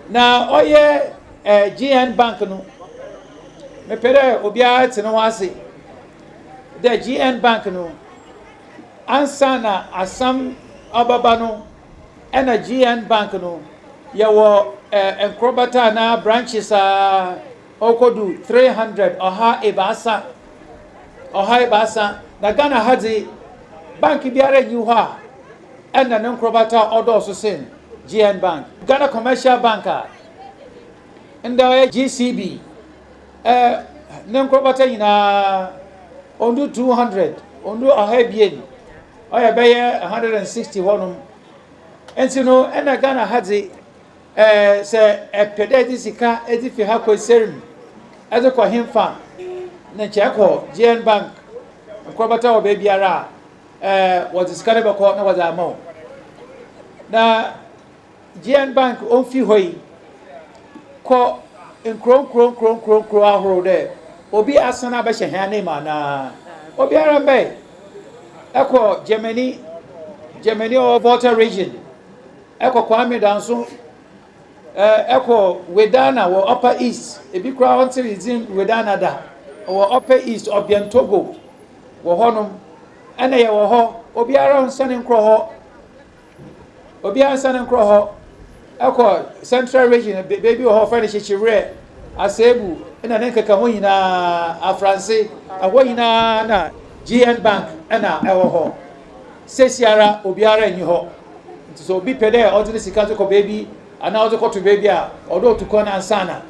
Na ɔyɛ GN Bank no, mepɛ dɛ obiara tse ne ho ase dɛ GN Bank no, ansaana asɛm ɔbɛba no, ɛna GN Bank no, yɛwɔ nkorbata anaa branches a ɔkɔdu 300, 130, 130. Na Ghana ha dze, bank biara nyi hɔ a ɛna ne nkorbata ɔdɔɔso sen GN Bank. Ghana Commercial Bank a ndɛ ɔyɛ GCB, ne nkorbata nyinaa ɔndu 200, ɔndu 200, ɔyɛ bɛyɛ 160 hɔnom. Nti no, ɛna Ghana ha dze, sɛ ɛpɛ dɛ ɛde sika ɛde fi ha kɔ Serim, ɛde kɔ hemfa ne nkyɛn kɔ GN Bank nkorbata wɔ beebiara a, wɔdze sika no bɛkɔ na wɔdze ama wo. Na GN Bank ɔmfi hɔ yi kɔ nkuro nkuro nkuro nkuro nkuro ahorow dɛ obi asan abɛhyɛ hɛn anim anaa obiara mbɛ ɛkɔ Germany, Germany ɔwɔ Volta Region, ɛkɔ Kwame Danso, ɛkɔ Wedana wɔ Upper East. Ebi koraa ɔntere dzin Wedana da, ɔwɔ Upper East, ɔbɛn Togo wɔ hɔnom. Ɛna yɛwɔ hɔ, obiara nsane nkorɔ hɔ, obiara nsane nkorɔ hɔ. Ɛkɔ Central Region, beebi wɔ hɔ fɛn no Hyekyewerɛ, Asebu ɛna ne nkeka ho nyinaa, Afranse ɛhɔ nyinaa na GN Bank ɛna ɛwɔ hɔ. Sesiara obiara nyi hɔ, nti sɛ obi pɛ dɛ ɔde ne sika to kɔ beebi anaa ɔde kɔto beebi a, ɔde otu kɔ nansa na